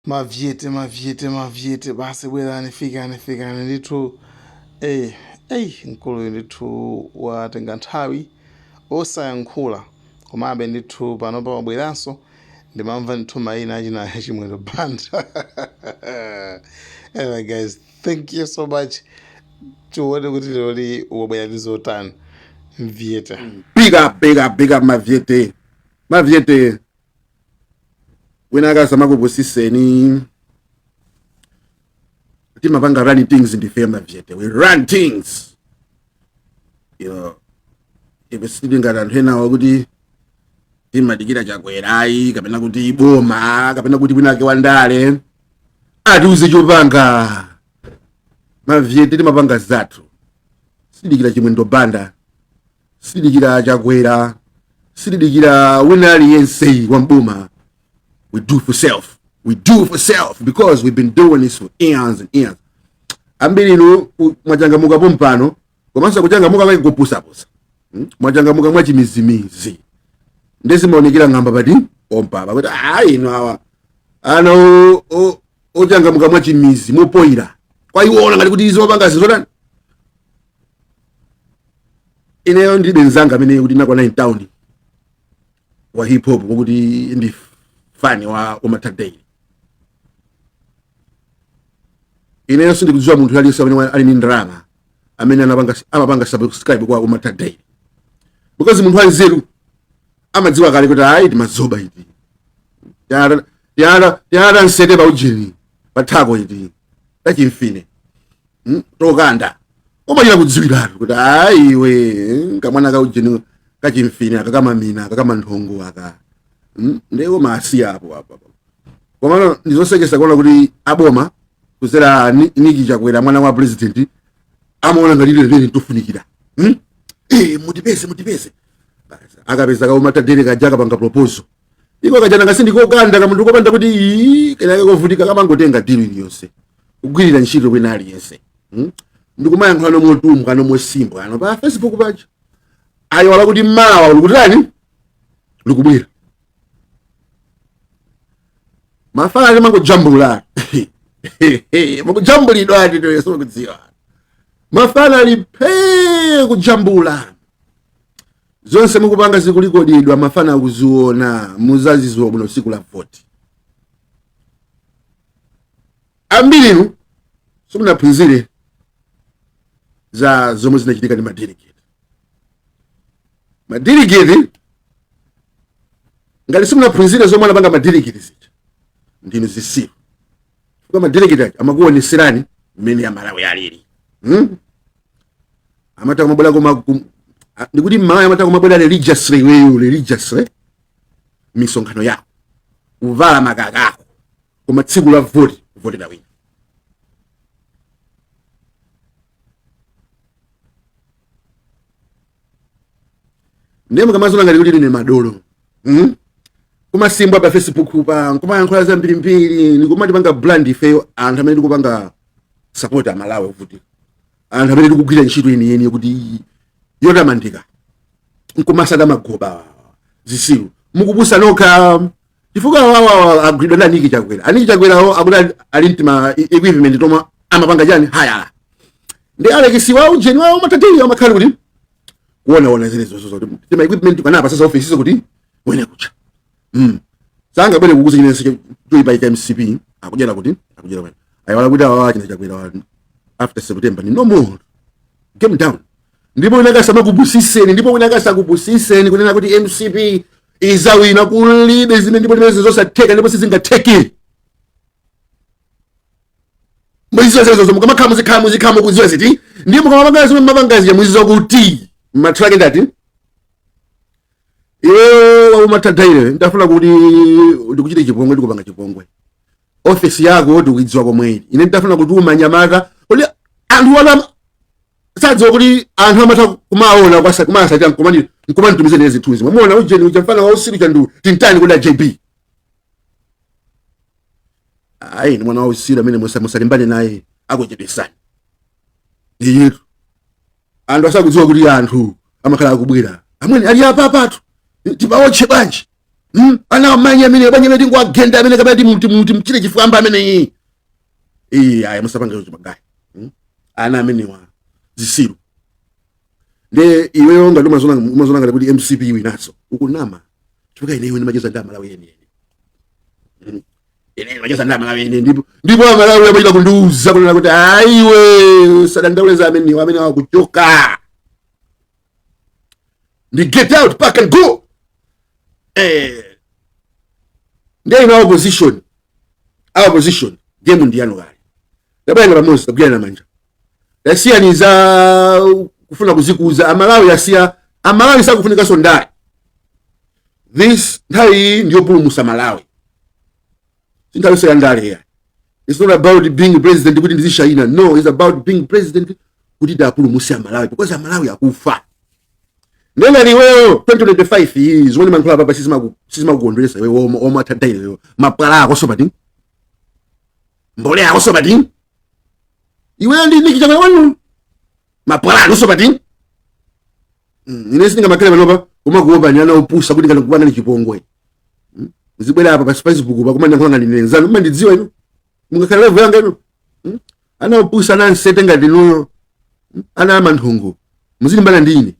Mavyete, mavyete, mavyete, basi bwerani, fikani, fikani ndithu. Eh, eyi, mkuluyu ndithu watenga nthawi osayankhula, komabe ndithu panopa wabweranso. Ndimamva ndithu mayina achina Chimwendo Banda. Anyway guys, thank you so much. Tione kuti lero wabwera ndi zotani mvyete. Big up, big up, big up, mavyete, mavyete. Wina akasamakupusiseni, timapanga run things ndife mavyete. We run things. Ife sitili ngati anthu enawo kuti timadikira Chakwerayi kapena kuti boma kapena kuti winake wandale atiuze chopanga. Mavyete timapanga zathu, sitidikira Chimwendo Banda, sitidikira Chakwera, sitidikira wina aliyense wa mboma. We do for self, we do for self because we've been doing this for eons and eons. Ambiri inu mwachangamuka pompano, komanso kuchangamuka kwake kupusapusa. Mwachangamuka mwachimizimizi, ndezimaonekera ng'amba pati pompapa kuti ayi, inu awa ana ochangamuka mwachimizi mopoyira kwa iwona ngati kuti izo panga zizotani. Ineyo ndilibe mzanga amene kuti nakwana in town wa hip hop wakuti ndi fan wa Umatha Daily. Ineyo sindikudziwa munthu aliyense amene ali ndi ndalama amene amapanga subscribe kwa Umatha Daily, because munthu wanzeru amadziwa kale kuti ayi, timazoba iti yala yala nsete pa ujeni pathako iti tachimfine, Tokanda umachita kudziwiratu kuti ayi iwe, kamwana ka ujeni kachimfine aka, kamamina aka, kamanthongo aka, Ndiwo masiya apo apo apo. Komano ndizosekesa kuona kuti aboma kuzera Niki Chakwera, mwana wa president, amaona ngati lero lero tofunikira, Mutipeze, mutipeze. Basi, akapeza ka Umatha Daily kaja, akapanga proposal iko kajana ngasi ndikokanda kamunthu kopanda kuti ii kenaka kovutika, kamangotenga deal iliyonse kugwirira ntchito kwina aliyense, Ndikumayankhula nomotumbwa nomosimbwa ano pa Facebook paja, ayiwala kuti mawa likutani, likubwera. Mafana ali mangojambula, makujambulidwa ati toyeso kudziwa mafana ali phe kujambula zonse mukupanga zikulikodedwa, mafana akuziona, muzaziziwa bwino tsiku la voti. Ambirinu simunaphunzire za zomwe zinachitika ndi madelegate. Madelegate, ngati simunaphunzire zomwe anapanga madelegate zija, ndinu zisiru, chifukwa madelegate aja amakuoneserani mmene Amalawi alili, Amata kumabwera koma ndikuti mmawa amata kumabwera religiously, iweyo religiously misonkhano yako, kuvala makaka ako, koma tsiku la voti kuvotera wina. Ndiye mukamazona ngati kuti ndine madolo, Kumasimbwa pa Facebook pa, nkumayankhula zambirimbiri, ndikumatipanga brand ifeyo anthu amene tikupanga support Amalawi ovutika, anthu amene tikugwira ntchito yeniyeni kuti yotamandika, nkumasata magoba zisilu. Mukupusa nokha, chifukwa awawa agwidwa ndi aniki Chakwera. Aniki Chakwerawo akuti ali mtima equipment tomwe amapanga chani hayala ndi Alekisi wawo ujeni wawo matateli amakhala kuti kuonaona zile zozo kuti tima equipment kanapa sasa office kuti wene kucha, Sangabwere kukuza chinense choyipa cha MCP, akudyera kuti akudyera kwene ayiwala kuti awawa china Chakwera after September ni no more game down. Ndipo wina kasamakupusiseni, ndipo wina kasakupusiseni kunena kuti MCP izawina, kulibe zimene, ndipo zimene zosatheka, ndipo sizingatheke. Muzidziwa zimenezo, mukamakhala muzikhala mukudziwa ziti, ndipo mukamapanga zimene mumapanga zija muzidziwa kuti matraki ndati iwe Umatha Daily, ndafuna kuti ndikuchite chipongwe, ndikupanga chipongwe. Ofesi yako ndikuidziwa komwe ili. Ine ndafuna kuti umanyamata kuti anthu wana sadziwa kuti anthu amatha kumaona kwasa kumasatira nkumani nkumanitumizeni ine zithunzi. Mwamuona ujeni uja mfana wa usiru chandu tintani kuti JB ayi ni mwana wa usiru amene musalimbane naye, akuchedwesani iyetu. Anthu asakudziwa kuti anthu amakhala akubwera amwene ali apa apatu tipaotche bwanji. Ana amanyi amene bwanji amene tingowagenda amene kapena timchite chifwamba ameneyi. Ee, ayi, musapange choncho ma guy. Ana amenewa zisilu. Nde iweyo ngati umazona ngati kuti MCP iwinaso, ukunama, chifukwa ineyo ndimacheza ndi Amalawi enieni. Ine ndimacheza ndi Amalawi enieni, ndipo Amalawi amachita kundiuza kunena kuti ayiwe, usadandaule za amenewa, amene akuchoka ndi get out, pack and go. Ndiye ino opposition, our opposition game ndi yanu kale. Tabwera pamodzi, tagwirana manja, tasiyani za kufuna kuzikuza. Amalawi asiya, Amalawi sakufunikanso ndale. This nthawi iyi ndiyopulumutsa Malawi, si nthawi ya ndale ya. It's not about being president kuti ndizishayina. No, it's about being president kuti tiwapulumutse Amalawi, because Amalawi akufa. Ndengati iweyo 2025 iyi zimene mankhula papa sizimakukondweresa iwe omwe athadaile iweyo, mapwala ako sopati, mbole ako sopati, iweyo ndi Nick Chakwera wanu, mapwala ako sopati. Ine sindingamakhale panopa kumakuopa nyana opusa kuti ngati kupanga ni chipongwe. Muzibwera apa pa Facebook pa kumanyankhula ngati ndine nzanu, mumandidziwa inu, mungakhale level yanga inu. Ana opusa, ana nsete ngati inuyo. Ana amanthungu, muzilimbana ndi ine.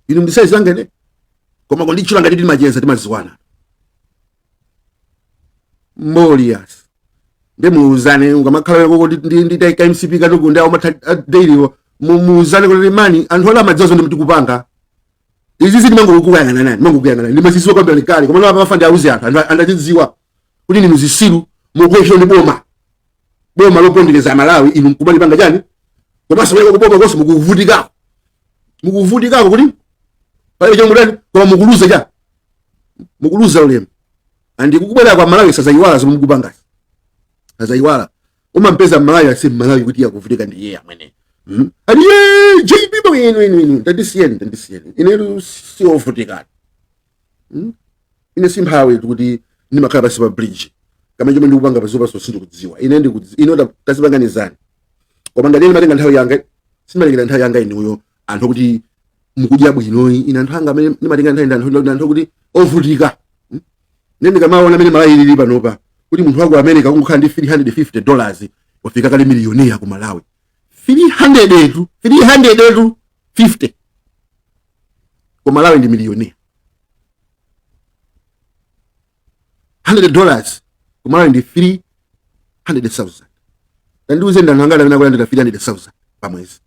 Inu ndisaizi ine, koma kunditchula ngati timacheza, timadziwana, mboli yasi. Ndi muuzane ukamakhala koko ndi ka MCP katuku ndi awo daily, muuzane kuti mani anthu ala amadziwa zomwe tikupanga izi. Ziti mangokuyang'ana nani, mangokuyang'ana ndimazidziwa kwambiri kale, koma apa pafa ndi auze anthu, anthu achidziwa kuti ndinu zisilu, mukuyeso ndi boma, boma lopondereza Malawi. Inu nkumalipanga chani? Komanso mweko kuboma konse mukuvutikako, mukuvutikako kuti palibe chomwe mutani, koma mukuluza cha mukuluza ulemu. Andi kukubwera kwa Malawi sazayiwala zomwe mukupangazi, sazayiwala. Umampeza Malawi asi Malawi kuti yakuvutika ndi iye amwene. Ali ye JB bo, inu inu inu, tandisiyeni, tandisiyeni, inetu siovutikani. Ine simphawi kuti ndimakhala pansi pa bridge kama chomwe ndikupanga pazupa, so sindikudziwa ine ndikudziwa ino tazipanganizani. Koma ngati ine matenga nthawi yanga, simatenga nthawi yanga inuyo anthu kuti mukudya bwinoyi. Ine anthu anga amene ndimatenga nthawi ndi anthu kuti ovutika. Ine ndikamaona amene Malawi ilili panopa, kuti munthu wako America kungokhala ndi $350 wafika kale millionaire, ku Malawi 300 etu, 300 etu 50, ku Malawi ndi millionaire. $100 ku Malawi ndi 300,000. Tandiuze, ndi anthu angati amene akulandira 300,000 pa mwezi?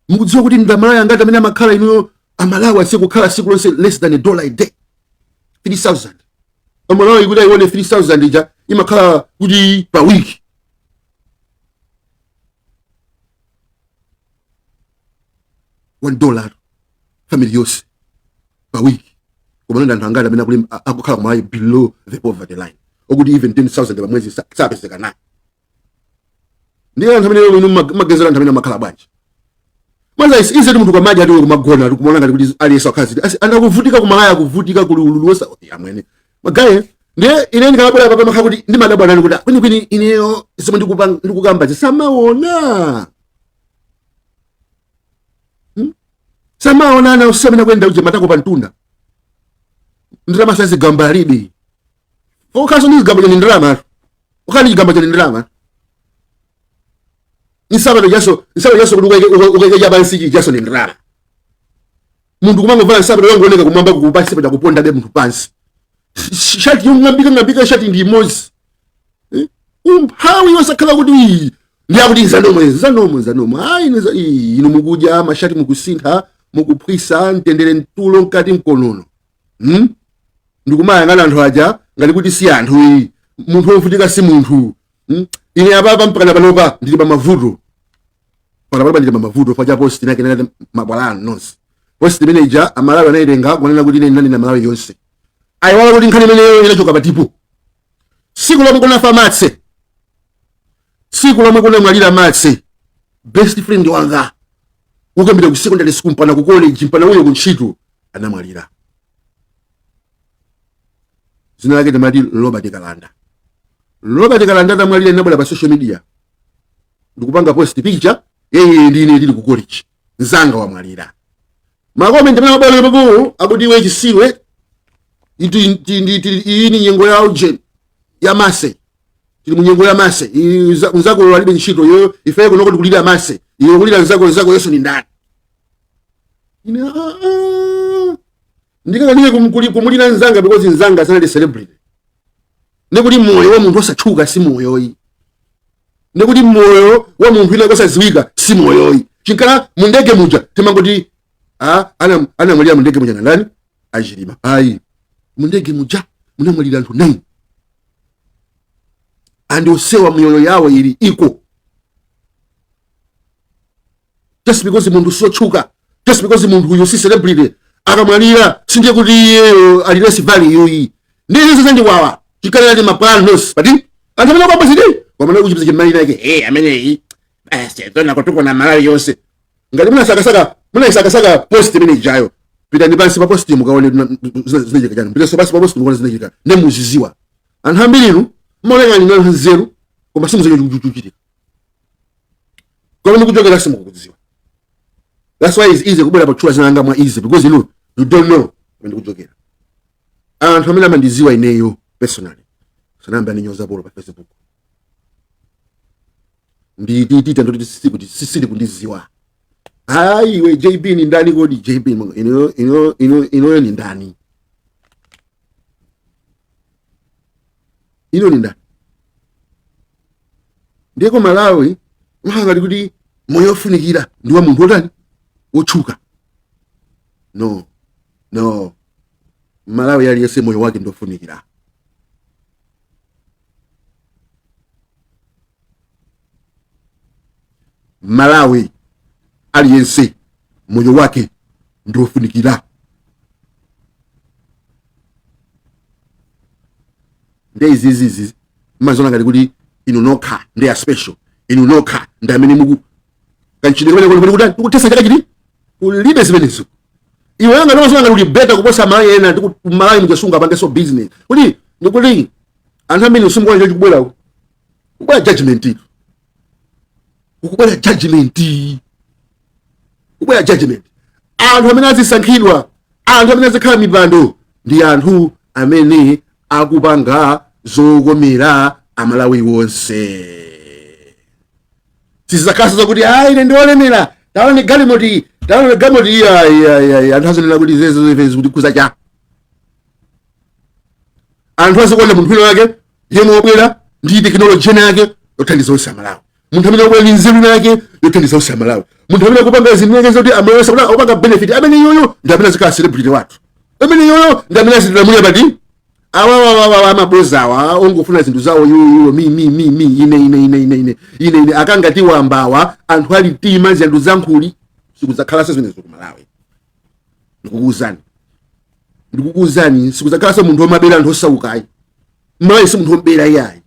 Mukudziwa kuti ndi Amalawi angati amene amakhala inuyo Amalawi asiye kukhala siku lonse less than a dollar a day, 3000 Amalawi kuti ayione 3000 ija imakhala kuti pa week $1, family yonse pa week. Koma ndi anthu angati amene akukhala ku Malawi below the poverty line, okuti even 10,000 pa mwezi sapezeka nayo? Ndiye anthu amene inu magezera, anthu amene amakhala bwanji? Mwanza ize munthu kwamadya atiwe kumagona ati kumaona ngati kuti aliyense wakhala ziti asi anthu akuvutika kumalaya, akuvutika kuli ululu wosa amwene ma guy. Ndiye ine ndikamabwera papa makhala kuti ndimadabwa nani kuti kwenikweni ineyo zomwe ndikukamba zisamaona. Samaona ana usamene kuyenda uje matako pa mtunda, ndalama sazigamba alibe, okhaso ndi zigamba chani ndalama, okhala ndi chigamba chani ndalama, nsapato jaso, nsapato jaso kuti ukaike cha pansi chi jaso ni ndalama. Munthu kumangovala nsapato yongooneka kumwamba, kupansi paja kupondabe munthu pansi, shati yong'ambika ng'ambika, shati ndi imodzi. Eh? Umphawi yosakhala kuti iyi ndiyakuti zanomwe zanomwe zanomwe ayi iyi, inu mukudya mashati, mukusintha, mukuphwisa mtendere mtulo mkati mkonono. Ndikumayang'ana anthu aja ngati kuti si anthu iyi, munthu wovutika si munthu. Ine apapa mpakana panopa ndili pa mavuto, panopa ndili pa mavuto paja post inake nati mabwala anu nonse. Post imene ija Amalawi anayitenga kunena kuti ine ndinanena Malawi yonse, ayiwala kuti nkhani imeneyo inachoka patipo. Siku lomwe kunafa Matse, siku lomwe kunamwalira Matse, best friend wanga ukambira ku secondary school mpana ku college mpana uyo kuntchito, anamwalira, zina lake timati Robert Kalanda. Robert Kalanda atamwalira, inabwera pa social media ndikupanga post picture yeye ndine tili ku college. Mzanga wamwalira. Ma comment amene amabwera papo akuti iwe chisiwe, iyi ni nyengo ya uje ya mase, tili mu nyengo ya mase. Mzako alibe ntchito yo, ife kuno tikulira mase, iwe kulira mzako, mzako yesu ni ndani? Ine ndikakanike kumulira mzanga because mzanga sanali celebrity. Ndikuti moyo wa munthu osatchuka si moyoyi, ndikuti moyo wa munthu ina osadziwika si moyoyi. Chinkala mundege muja timangoti anamwalira mundege muja ndani? Achilima. Ayi, mundege muja munamwalira anthu 9 and osewa miyoyo yawo ili iko just because munthu sotchuka, just because munthu uyu si celebrity, akamwalira sindiye kuti iyeyo ali less value yoyi. Ndizo zandiwawa. Chikalera ndi maplan nonse pati anthu amene akwamba zidi kwamene kuchipisa chimali nake ameneyi tona kutukwana Malawi yonse. Ngati munasakasaka post imene ijayo, pitani pansi pa post mukaone zinachitika chani. Pitanso pansi pa post mukaone zinachitika, ndi muziziwa anthu ambiri inu mumaoneka ndi anthu nzeru koma simuziwa chikuchitika koma mukuchokera simukukudziwa. That's why it's easy kubwera patchula zinanga mwa easy because you know you don't know pamene kuchokera. Anthu amene amandiziwa ineyo personally sanayambe andinyoza polo pa Facebook. Nditita ndoti sisili kundiziwa. Hayi iwe JB ni ndani kodi? JB ino ino ino inoyo ni ndani? Ino ni ndani? Ndiye ku Malawi mhangati kuti moyo ofunikira ndi wa munthu otani wotchuka. No, no, Malawi aliyense moyo wake ndofunikira. Malawi aliyense moyo wake ndofunikira. Nde izizizi mmaziona ngati kuti inu nokha ndi a special, inu nokha ndi amene muku kanchidwe kamene kuli kuti tikutesa chaka chiti kulibe zimenezo. Iwe yanga ndimaziona ngati uli better kuposa Malawi ena ndi ku Malawi mujasunga apangenso business kuti ndikuti anthu amene usungwana chikubwera kubwera judgment, kukubwera judgment, kubwera judgment. Anthu amene azisankhidwa, anthu amene azikhala mipando ndi anthu amene akupanga zokomera Amalawi wonse. Sizakhaso zakuti ayi ine ndiolemera, taone galimoti, taone galimoti. Iya iya iya, anthu azinena kuti zezo kuti kuza cha anthu azikonda munthu wina wake yemwe wabwera ndi tekinoloji ina yake yothandiza onse Amalawi, munthu amene akubwera ndi nzeru ina yake yothandiza onse Amalawi, munthu amene akupanga zinthu zake zoti Amalawi onse kuti akupanga benefit, amene yoyo ndi amene azikhala celebrity wathu, amene yoyo ndi amene azitilamulira. Pati awawawawa amaboza awa ongofuna zinthu zawo yoyo mi mi mi mi ine ine ine ine ine ine ine akangati wambawa anthu ali tima zinthu zankhuli sikudzakhalanso zimenezo ku Malawi. Ndikukuwuzani, ndikukuwuzani, sikudzakhalanso munthu womabera anthu osaukayi. Malawi si munthu womabera iyayi.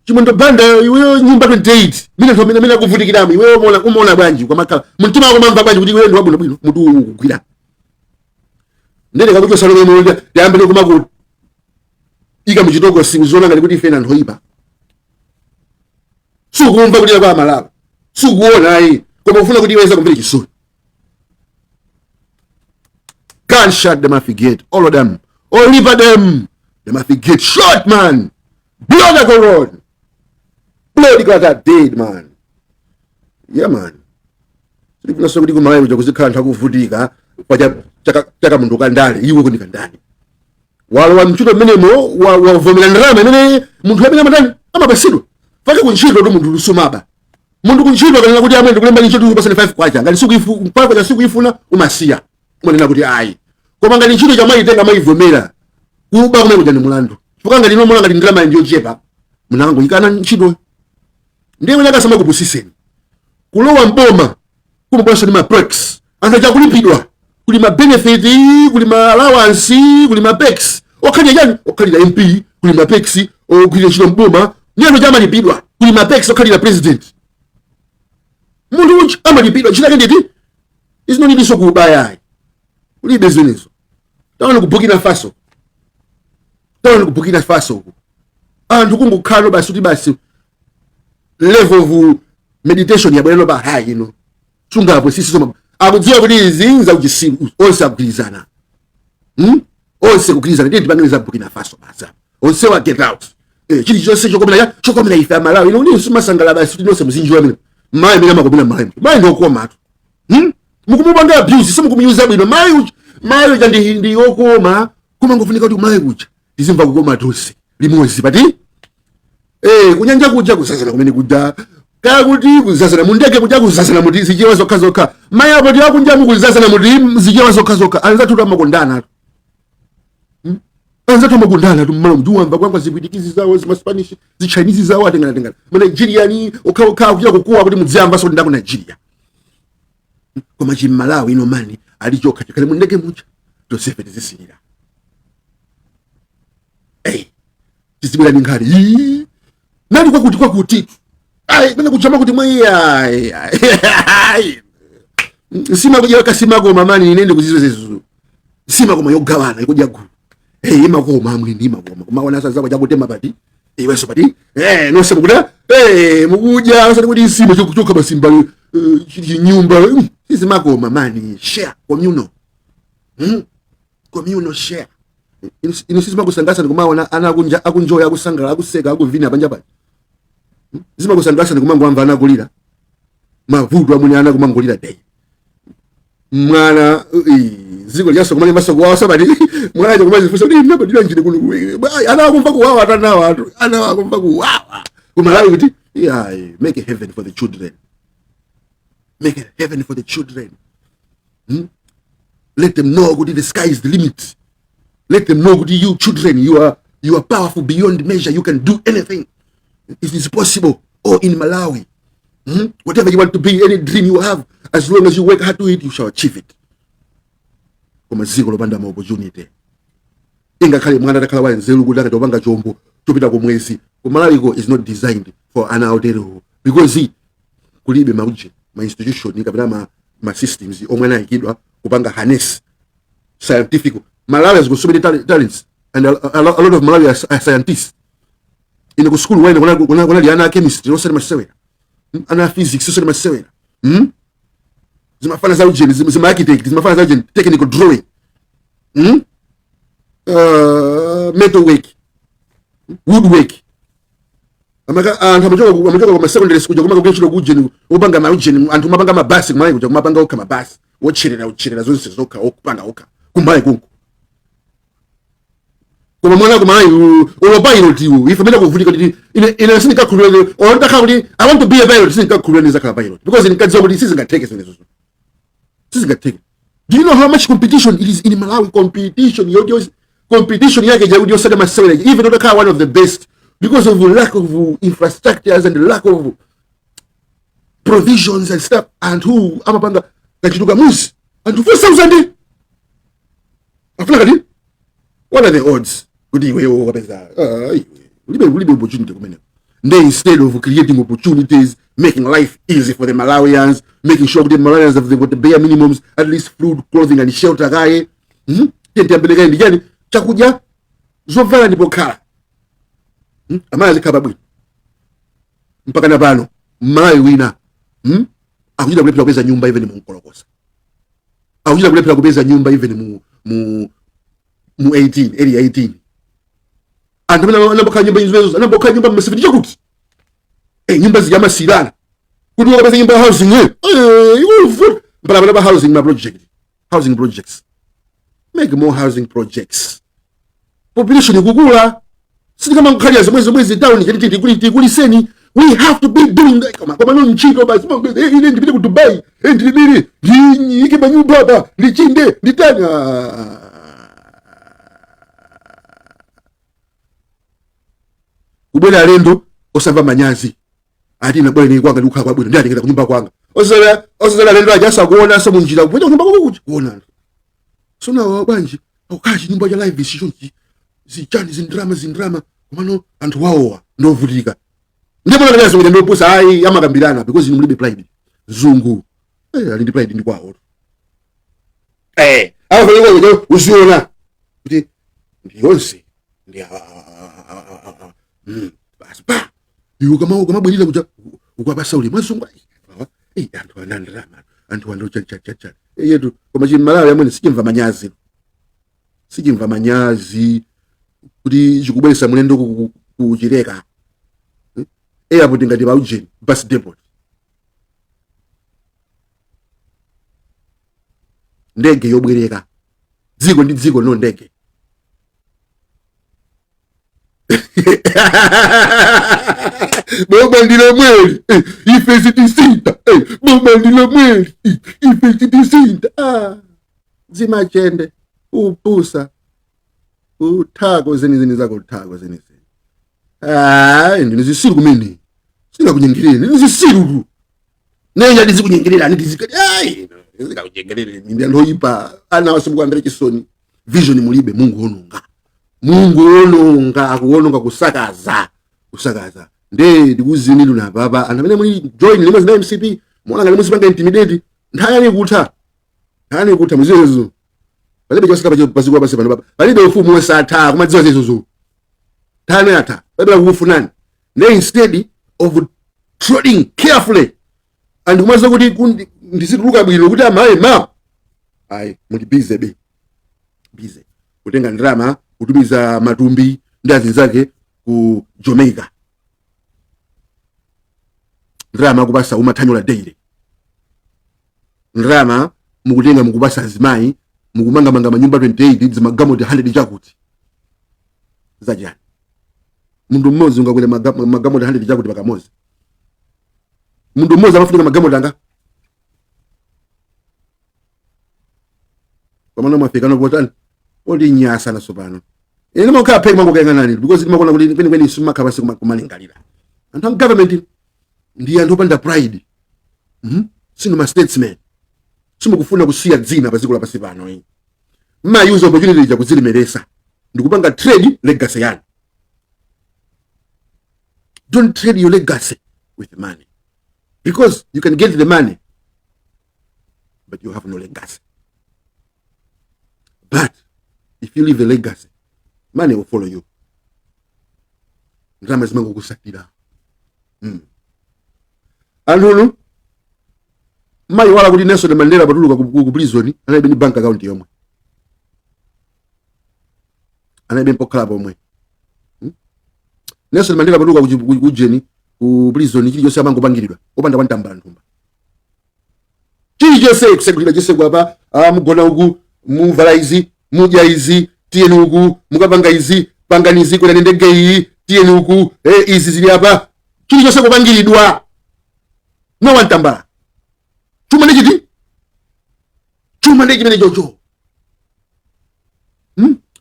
Chimwendo Banda, iweyo nyumba 28 mine anthu amene akuvutikiramo, iweyo umaona bwanji kwamakhala mumtima wako mamva bwanji kuti iweyo ndi wabwinobwino mutu ukugwira ndene kakuchosa lomwe mulonda tiyambe kumaku ika muchitokosi uziona ngati kuti ife anthu oyipa. Sukumva kulira kwa Amalawi, sukuona ayi, koma ufuna kuti iweza kumvera chisoni. Gunshot them have get all of them, all of them, them have get shot man. Blood go run, blood got that dead man. Yeah man, sikufunanso kuti kumalawi kuja kuzikhala anthu akuvutika kwa chaka munthu kandale. Iwe kunika ndani walowa mntchito mmenemo wavomera ndalama imene munthu amene amatani amapasidwa fake kuntchito tu munthu lusumaba munthu kuntchito akanena kuti amene ndikulemba ntchito tikupasani 5 kwacha, ngati 5 kwacha sikuifuna umasiya, umanena kuti ayi. Koma ngati ntchito chamaitenga amaivomera, kuba kumene kuja ndi mulandu, chifukwa ngati ino ngati ndalama ndiyochepa munangoyikana ntchito. Ndiye mwina akasamakupusiseni kulowa mboma kumabwanso ndi ma perks, anthu achakulipidwa, kuli ma benefit, kuli ma allowance, kuli ma perks okhalira chani, okhalira MP, kuli ma perks ogwirira ntchito mboma ndi anthu amalipidwa, kuli ma perks okhalira president. Munthu uja amalipidwa ntchito yake nditi izinonidiso kuubayayi kulibe zimenezo. Taona ku Burkina Faso, taona ku Burkina Faso uku anthu kungokhala basi kuti basi level of meditation yabwerero pa high ino. Sungapo sisi soma akudziwa kuti izi nzauchisiru. Onse akugwirizana, Onse kugwirizana, tiye tipangane za Burkina Faso basa. Onsewa get out. Chilichonse chokomera chokomera ife Amalawi. Ino ndi simasangala basi kuti nonse muzinjiwa amene mayi amene amakomera mayi, mayi ndiokomatu, Mukumupanga abuse, simukumuyuza bwino mayi uja. Mayi uja ndi okoma, koma ngofunika kuti mayi kuja tizimva kukoma tonse limodzi pati. Kunyanja kuja kuzazana kumene kuja, kakuti kuzazana mundege kuja, kuzazana muti zichewa zokha zokha. Mayi apo ti akunja mukuzazana muti zichewa zokha zokha. Anzathu amakondana tu. Anzathu amakondana tu mmalo mjuwamba kwangwa zipwitikizi zawo, zima Spanish, zi Chinese zawo, atengana tengana ma Nigerian okhaokha kuchita kukuwa kuti mudziyamba so ndaku Nigeria. Koma chimalawi ino mani ali chokha chikhale mundege muja, tonsefe tizisirira. Hey, tizibwera ndi nkhani. Ii, nali kwakuti kwakuti ayi mene kuchama kuti mwayi ayi ayi nsima kudya kasima koma mani ine ndikuzizo zizo nsima koma yogawana ikudya gulu. Eh, imakoma amwene, imakoma kumaona sasa zako chakutema pati iwenso pati, nonse mukuda, mukudya osati kuti nsima chokha masimba chinyumba sizimakoma mani. Share communal, Communal share. Inu sizimakusangalatsa ndikumaona ana akunja akunjoya, akusangala, akuseka, akuvina panja paja? Zimakusangalatsa ndikumangomva ana akulira mavuto amwene, ana kumangolira dai mwana ziko lyaso kumalembaso kuwawa sabati mwana aja kumazifunsa kuti ndinabadwira njire kuno. Ana akumva kuwawa, atanawa atu ana akumva kuwawa kumalawi kuti yeah, make a heaven for the children, make a heaven for the children, Let them know kuti the sky is the limit. Let them know kuti you children, you are powerful beyond measure. You can do anything. It is possible. Oh, in Malawi, Whatever you want to be, any dream you have, as long as you work hard to it, you shall achieve it. Koma dziko lopanda ma opportunity, ingakhale mwana atakhala wa nzeru kuti akatopanga chombo chopita kumwezi, kumalawiko is not designed for ana oterewo because kulibe mauje ma institution kapena ma systems omwe anayikidwa kupanga harness scientific. Malawi has got so many talents and a lot of Malawi are scientists. Ine ku school waine kunali ana a chemistry osati masewera, Ana a physics osati masewera, Zimafana za ujeni, zima architect, zimafana za ujeni, technical drawing, Metal work, woodwork. Amaka anthu amachoka kuma secondary school kuma kugwira ntchito kujeni, opanga maujeni, anthu mapanga mabasi kumalawi kuja, kumapanga okha mabasi, wotcherera otcherera zonse zokha okupanga okha kumalawi kunko. Koma mwana kumalawi ulo pilot iwo ife amene kuvutika kuti ine sindinkakhulupirira olo ndakhala kuti I want to be a pilot, sindinkakhulupirira ndizakhala pilot because ndinkadziwa kuti sizingatheke zimenezo, sizingatheke. Do you know how much competition it is in Malawi? Competition yoti competition yake jakuti yosaka masewera, even utakhala one of the best, because of lack of infrastructures and lack of provisions and stuff, anthu amapanga kachituka muzi anthu 4000 afuna kati. What are the odds kuti iweyo ukapeza? Ah, iwe ulibe opportunity kumeneko. Nde instead of creating opportunities, making life easy for the Malawians, making sure kuti Malawians have got the bare minimums, at least food, clothing and shelter kaye, Tiyambelekaye ndi chani? Chakudya, zovala ndipo khala, Amayi azikhala pabwino. Mpaka na pano Malawi wina, Akuchita kulephera kupeza nyumba even mu Nkolokosa, akuchita kulephera kupeza nyumba even mu 18, area 18. Anthu amene anambokhala nyumba izimenezo anambokhala nyumba mmasifiti chakuti nyumba zijamasirana kuti ukapeza nyumba ya housing, iwo mpaka pa housing ma project, housing projects. Make more housing projects. Population ikukula, sitikamakhalira zomwe zomwe town chati tikuliseni. We have to be doing that. Koma no ntchito basi. Ine ndipite ku Dubai, ndilibiri ndiyike panyumba apa, ndichinde nditani. Ah. Kubwera alendo osamva manyazi ati nabwera ine kwanga ndikukhala kwabwino, ndiatengera kunyumba kwanga. Osazala alendo aja asakuonanso munjira kupita kunyumba kwako kuja kuona anthu sonawa bwanji akukhala chinyumba cha live chonchi, zichani, zindrama zindrama, komano anthu wawowa ndovutika. Ndipo nakati ndopusa ayi, amakambirana because inu mulibe pride. Zungu ali ndi pride ndi kwawo, amafanira uziona kuti ndiyonse ndi basi pa iwe ukamabwerera kuja ukwapasa ulemu azungu. Ayi, awa, anthu anandirama Anthu ando chachachacha yetu, koma chimalawi amwene sichimva manyazi, sichimva manyazi kuti chikubweresa mlendo kuchileka airport ngati pa ujeni bus depot, ndege yobwereka dziko ndi dziko, no ndege. Boma ndi lomweli, ife sitisintha. Boma ndi lomweli, ife sitisintha. Ah, zimachende, upusa, uthako zenizeni zako, uthako zenizeni. Ah, ndinu zisiru kumene singakunyengerere, ndinu zisiru nenya ndizikunyengerera ndizikati ayi singakunyengerere. Ndi anthu oyipa, ana wasimukuambira chisoni, vision mulibe. Munguononga, munguononga, akuononga, kusakaza, kusakaza. Nde ndikuuzeni luna papa, anthu amene muli join limodzi na MCP, muona ngati muzipanga intimidate, nthawi yani ikutha, nthawi yani ikutha. Muziwezo palibe chosatha paziko lapansi pano papa, palibe ufumu wosatha. Kumadziwa zizozo, nthawi yatha, palibe kukufunani. Nde instead of treading carefully and kumaziwa kuti ndizituluka bwino kuti amayi ma ayi, muli busy be busy kutenga ndalama kutumiza matumbi ndi azinzake ku Jamaica, ndalama kupasa umathanyula daily, ndalama mukutenga mukupasa azimayi, mukumangamanga manyumba 28, zimagalimoto 100 chakuti zachani? Munthu mmodzi ungakwere magalimoto 100 chakuti pakamodzi? Munthu mmodzi amafunika magalimoto anga pamene mwafika nopotani oti nyasa naso pano. Ine ndimakhala pheki mangokayang'anani because ndimakuona kuti kwenikweni simakhala pasi kumalingalira. Anthu a government ndi anthu opanda pride. Sinu ma statesman, simukufuna kusiya dzina pa dziko lapansi pano. Iyi mmayuza opportunity ija kudzilemeresa ndikupanga trade legacy yanu. Don't trade your legacy with money, because you can get the money but you have no legacy. But if you leave a legacy, money will follow you. Ndalama zimangokusatira. Anthunu mayiwala kuti Nelson Mandela patuluka ku prison analibe ni bank account yomwe, analibe mpokhala pomwe. Nelson Mandela patuluka ku jeni, ku prison, chilichonse amangopangiridwa opanda kwantambala nthumba, chilichonse kusegulira chisegu apa, ah, mugona uku, muvala izi, mudya izi, tiyeni uku, mukapanga izi, pangani izi, kwerani ndege iyi, tiyeni uku, izi zili apa, chilichonse kupangiridwa, no wantambala. Chuma ndi chiti? Chuma ndi chimene chocho.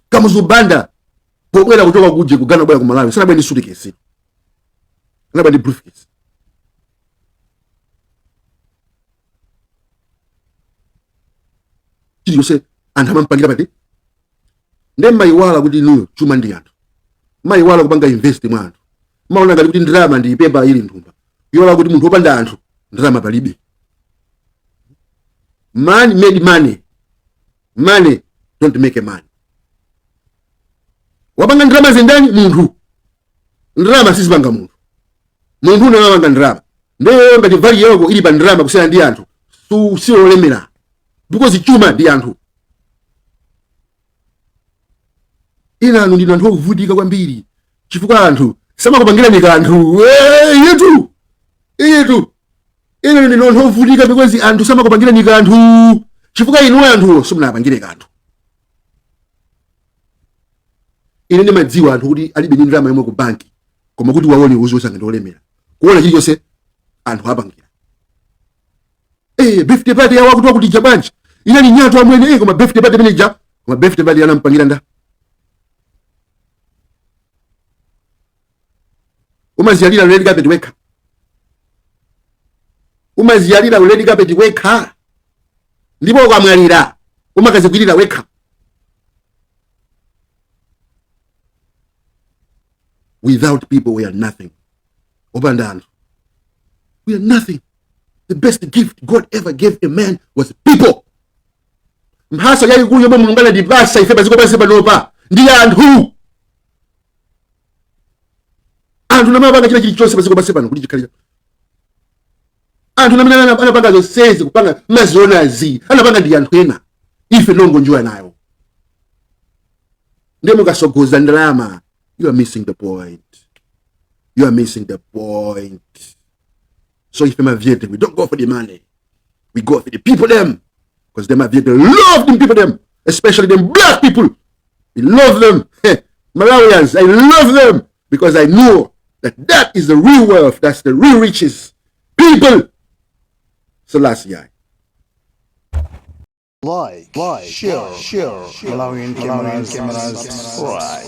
Kamuzu Banda pobwera kuchoka kuje ku Ghana kubwera ku Malawi sanabwere ndi suitcase, anabwera ndi briefcase. Chilichonse anthu amampangira pati. Nde mayiwala kuti inuyo chuma ndi anthu, mayiwala kupanga invest mwa anthu. Maona ngati kuti ndalama ndi pepa ili nthumba, kuyiwala kuti munthu wopanda anthu ndalama palibe. Man made money, money don't make a man. Wapanga ndalama zindani? Munthu. Ndalama sizipanga munthu, munthu unamapanga ndalama. Ndeyo ngati value yako ili pa ndalama kusiyana ndi anthu, siwolemera, because chuma ndi anthu. Inanu ndinu anthu ovutika kwambiri chifukwa anthu samakupangirani kanthu. Yetu yetu, inu ndinu anthu ovutika because anthu samakupangirani kanthu chifukwa inu anthuwo simunapangire kanthu. Ine ndimadziwa anthu kuti alibe ndi ndalama yomwe ku banki, koma kuti waone uziwosanga ndi olemera, kuona chilichonse anthu apangira. Birthday party yawo akuti wakuti ija bwanji inali nyato amwene, koma birthday party imene ija, koma birthday party anampangira nda umaziyalira red carpet wekha, umaziyalira red carpet wekha, ndipo ukamwalira umakazigwirira wekha. Without people we are nothing. Opanda anthu we are nothing. The best gift God ever gave a man was people. Mphatso yayikulu yomwe Mulungu anatipasa ife padziko pansi panopa ndi anthu. Anthu namapanga china chilichonse padziko pansi pano kuti chikhalira. Anthu amene anapanga zonsezi, kupanga mazionazi, anapanga ndi anthu ena, ife nongonjoya nayo. Ndiye mukasogoza ndalama, you are missing the point, you are missing the point. So ife mavyete, we don't go for the money, we go for the people them, because them mavyete love them people them, especially them black people. We love them. Malawians, I love them because I know that that is the real wealth, that's the real riches, people. Selassie I. Like, share, Malawian cameras, subscribe.